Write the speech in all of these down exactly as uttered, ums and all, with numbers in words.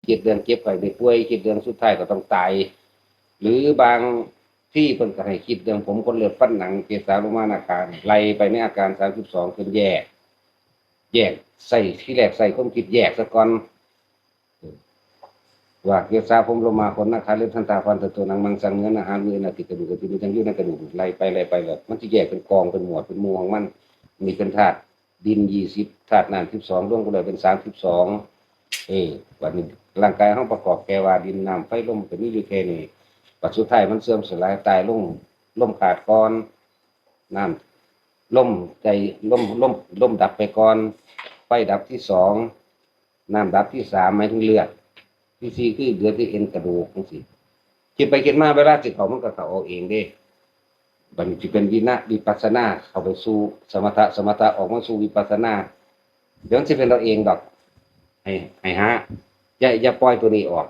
คิดเรื่องเจ็บไข้ได้ป่วย คิดเรื่องสุดท้ายก็ต้องตาย หรือบางที่เพิ่นก็ให้คิดเรื่องผมขนเล็บฟันหนัง เกสาโลมานาคา ไล่ไปในอาการสามสิบสอง เพิ่นแยก แยกใส่ ทีแรกใส่ความคิดแยกซะก่อน ว่าเกสาผมโลมาขนนาคาเล็บทันตาฟันตะโตหนังมังสังเนื้ออาหารมื้อนาติกระดูกกระดูกมันจังอยู่ในกระดูก ไล่ไปไล่ไปแล้วมันสิแยกเป็นกองเป็นหมวดเป็นหมู่ของมัน มีเป็นธาตุดินยี่สิบ ธาตุน้ำสิบสอง รวมกันแล้วเป็นสามสิบสอง เออ บัดนี้ร่างกายเฮาประกอบแค่ว่าดินน้ำไฟลมก็มีอยู่แค่นี้ บัดสุดท้ายมันเสื่อมสลายตายลง ลมขาดก่อน น้ำ ลมใจ ลม ลม ลมดับไปก่อน ไฟดับที่สอง น้ำดับที่สาม หมายถึงเลือด ที่สี่คือเหลือที่เอ็นกระดูกจังซี้ คิดไปคิดมาเวลาสิเข้ามันก็เข้าเอาเองเด้ บัดนี้สิเป็นวินะ วิปัสสนา เข้าไปสู่สมถะ สมถะออกมาสู่วิปัสสนา เดี๋ยวมันสิเป็นเอาเองดอก ให้ ให้หา อย่า อย่าปล่อยตัวนี้ออก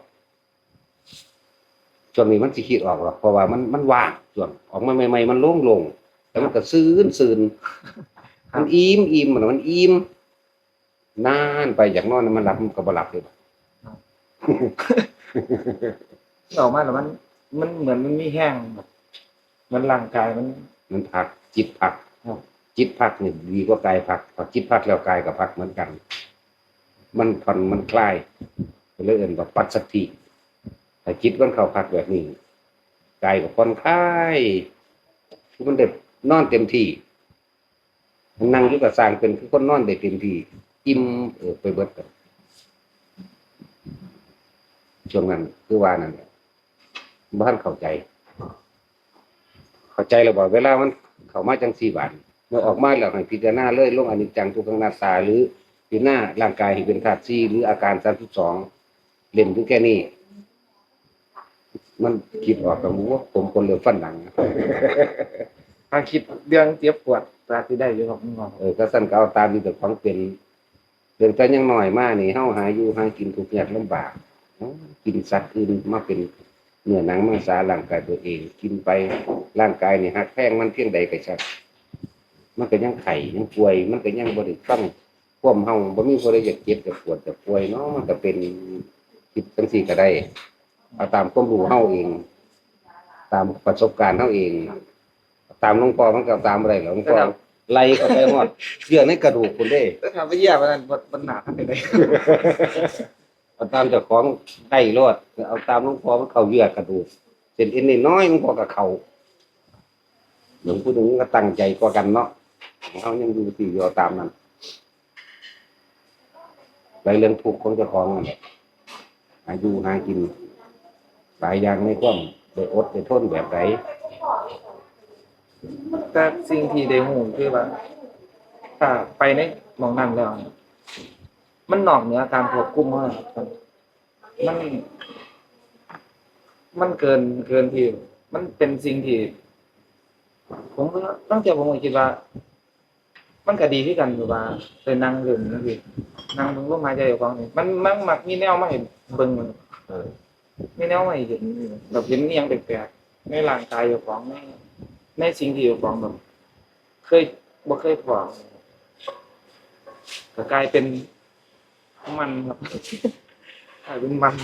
ช่วงนี้มันสิคิดออกหรอก เพราะว่ามัน มันว่าง ช่วงออกมาใหม่ๆ มันโล่งๆ แล้วมันก็ซื่นๆ มันอิ่ม อิ่ม มัน มันอิ่ม นานไปอยากนอน มันหลับ มันก็บ่หลับเลย ออกมาแล้วมัน มันเหมือนมันมีแฮง เหมือนร่างกายมัน มันพัก จิตพัก ครับ จิตพักนี่ดีกว่ากายพัก พอจิตพักแล้วกายก็พักเหมือนกัน มันผ่อน มันคลาย ก็เลยเอิ้นว่าปัสสัทธิ ถ้าจิตมันเข้าพักแบบนี้ กายก็ผ่อนคลาย คือมันได้นอนเต็มที่ นั่งอยู่ก็ซ่างเป็นคือคนนอนได้เต็มที่ อิ่มเอิบไปเบิด ช่วงนั้นคือว่านั่นแหละ บ่ทันเข้าใจ เข้าใจแล้วบ่ เวลามันเข้ามาจังซี่บาดนี้ เมื่อออกมาแล้วให้พิจารณาเลย ลงอนิจจังทุกขังอนัตตา หรือพิจารณาร่างกายให้เป็นธาตุสี่ หรืออาการสามสิบสอง เล่นอยู่แค่นี้ มันคิดออกก็บ่ ผมขนเล็บฟันหนัง ถ้าคิดเรื่องเจ็บปวดก็สิได้อยู่ครับคุณหมอ เออ ก็ซั่นก็เอาตามที่เจ้าของเป็น ตั้งแต่ยังน้อยมานี่ เฮาหาอยู่หากินทุกข์ยากลำบาก กินสัตว์อื่นมาเป็นเนื้อหนังมังสาร่างกายตัวเอง กินไป ร่างกายนี่ฮักแพงมันเพียงใดก็ช่าง มันก็ยังไข้ยังป่วย มันก็ยังบ่ได้ฟังความเฮา บ่มีผู้ใดอยากเจ็บอยากปวดอยากป่วยเนาะ มันก็เป็นคิดจังซี่ก็ได้ เอาตามความรู้เฮาเอง ตามประสบการณ์เฮาเอง ตามหลวงพ่อมันก็ตามบ่ได้หรอก หลวงพ่อไล่เข้าไปฮอดเยื่อในกระดูกพุ้นเด้ แต่ถ้าไปเยี่ยมอันนั้นบ่ บ่หนาเท่าใด๋ เอาตามเจ้าของได้โลด เอาตามหลวงพ่อมันเข้าเยื่อกระดูก เส้นเอ็นน้อยๆ หลวงพ่อก็เข้า หลวงปู่หนึ่งก็ตั้งใจกว่ากันเนาะ เฮายังอยู่ที่อยู่เอาตามนั้น ไปเรื่องทุกข์ของเจ้าของนั่นแหละ หาอยู่หากิน หลายอย่างในความได้อดได้ทนแบบใด แต่สิ่งที่ได้รู้คือว่า ถ้าไปในหม่องนั้นแล้ว มันนอกเหนือการควบคุมเฮาครับ มัน มันเกิน เกินที่ มันเป็นสิ่งที่ ผม ตั้งแต่ผมก็คิดว่า มันก็ดีคือกัน แบบว่า ไปนั่งเล่นจั่งซี้ นั่งเบิ่งลมหายใจเจ้าของนี่ มัน มันมักมีแนวมาให้เบิ่ง เออ มีแนวมาให้เห็น แบบเห็นอิหยังแปลกๆ ในร่างกายเจ้าของ ใน ในสิ่งที่เจ้าของแบบ เคย บ่เคยพ้อ ก็กลายเป็นมันครับ กลายเป็นมัน